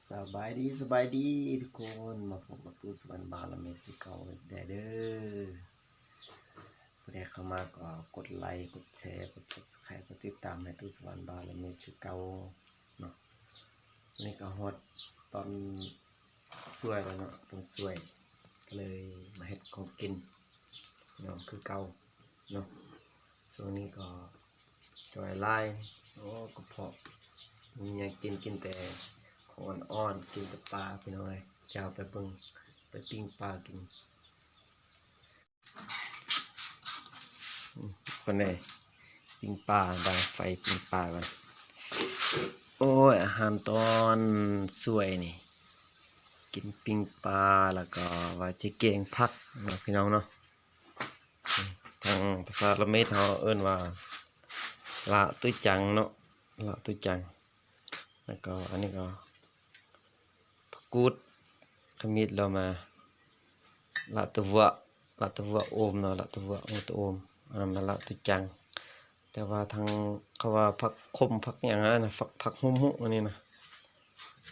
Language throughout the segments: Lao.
ສະບາຍດີ ສະບາຍດີທຸກຄົນ ມາພົບກັບຕູ້ສະຫວັນບາລະເມັດຄືເກົ່າອີກແລ້ວເດີ. ຜູ້ໃດເຂົ້າມາກໍກົດໄລ ກົດແຊ ກົດ Subscribe ກົດຕິດຕາມໃຫ້ຕູ້ສະຫວັນບາລະເມັດຄືເກົ່າເນາະ. ນີ້ກໍຮອດຕອນສວຍແລ້ວເນາະ ຕອນສວຍ ກໍເລີຍມາເຮັດຂອງກິນເນາະ ຄືເກົ່າເນາະ. ຊ່ວງນີ້ກໍຈ່ອຍຫຼາຍ ໂອ້ ກະເພາະບໍ່ມີຫຍັງກິນ ກິນແຕ່ຂອງອ່ອນໆ ກິນແຕ່ປາພີ່ນ້ອງເອີຍ. ດຽວໄປເບິ່ງ ໄປປີ້ງປາກິນ. ອືມ ຄົນເອີຍ ປີ້ງປາ ດັງໄຟປີ້ງປາກ່ອນ. ໂອ້ຍ ອາຫານຕອນສວຍນີ້ ກິນປີ້ງປາ ແລ້ວກໍວ່າຈະແກງຜັກເນາະ ພີ່ນ້ອງເນາະ. ທາງພາສາລະເມັດເຮົາເອີ້ນວ່າ ລະຕຸຈັງເນາະ ລະຕຸຈັງ. ແລ້ວກໍອັນນີ້ກໍຜັກກູດ ຂະມິດລາວມາ ລະຕະເວາະ ລະຕະເວາະໂອມເນາະ ລະຕະເວາະ ໂອຕະໂອມ ອັນນັ້ນມາລະຕຸຈັງ. ແຕ່ວ່າທາງເຂົາວ່າຜັກຂົມ ຜັກຫຍັງຫັ້ນນະ ຜັກ ຜັກຫຸ້ມ ອັນນີ້ນະ.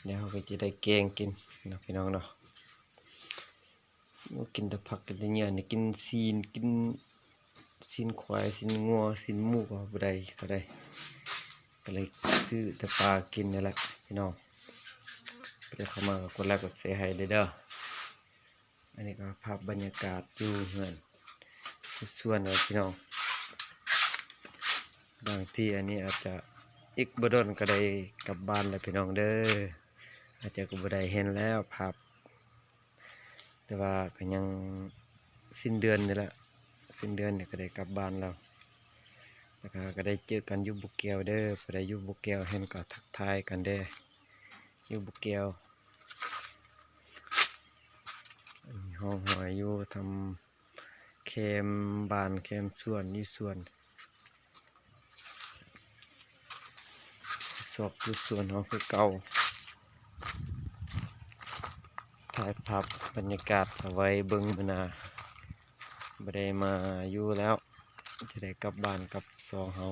ແລ້ວເຮົາກໍຈະໄດ້ແກງກິນເນາະ ພີ່ນ້ອງເນາະ. ໂອ້ ກິນແຕ່ຜັກ ກິນແຕ່ເຫຍື່ອນີ້ ກິນຊີ້ນ ກິນຊີ້ນຄວາຍ ຊີ້ນງົວ ຊີ້ນໝູກໍບໍ່ໄດ້ເທົ່າໃດ ກໍເລີຍຊື້ແຕ່ປາກິນນີ້ແຫຼະພີ່ນ້ອງ. ຜູ້ໃດເຂົ້າມາກໍກົດໄລກົດແຊໃຫ້ເດີ. ອັນນີ້ກໍພາບບັນຍາກາດຢູ່ເຮືອນ ຢູ່ສວນເນາະ ພີ່ນ້ອງ. ບາງທີອັນນີ້ອາດຈະອີກບໍ່ດົນກໍໄດ້ກັບບ້ານແລ້ວ ພີ່ນ້ອງເດີ. ອາດຈະກໍບໍ່ໄດ້ເຫັນແລ້ວພາບ ແຕ່ວ່າກໍຍັງສິ້ນເດືອນນີ້ແຫຼະ ສິ້ນເດືອນນີ້ກໍໄດ້ກັບບ້ານແລ້ວ. ແລ້ວກໍ ກໍໄດ້ເຈີກັນຢູ່ບໍ່ແກ້ວເດີ. ຜູ້ໃດຢູ່ບໍ່ແກ້ວເຫັນກໍທັກທາຍກັນແດ່ ຢູ່ບໍ່ແກ້ວ. ອັນນີ້ຮ່ອງຮອຍຢູ່ທຳ ແຄມບ້ານແຄມສວນ ຢູ່ສວນ ຊອກຢູ່ສວນເຮົາຄືເກົ່າ. ຖ່າຍພາບບັນຍາກາດເອົາໄວ້ເບິ່ງມື້ໜ້າ. ບໍ່ໄດ້ມາຢູ່ແລ້ວ ຈະໄດ້ກັບບ້ານກັບຊ່ອງເຮົາ.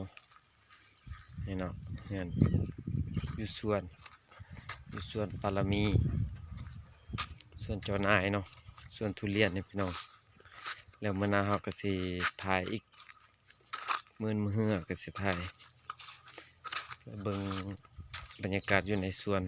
ນີ້ເນາະ ເຮືອນຢູ່ສວນ ຢູ່ສວນປາລະມີ ສວນເຈົ້ານາຍເນາະ ສວນທຸລຽນນີ້ພີ່ນ້ອງ. ແລ້ວມື້ໜ້າເຮົາກໍຊິຖ່າຍອີກ ມື້ອື່ນມື້ຮືເຮົາກໍຊິຖ່າຍ ເບິ່ງບັນຍາກາດຢູ່ໃນສວນ.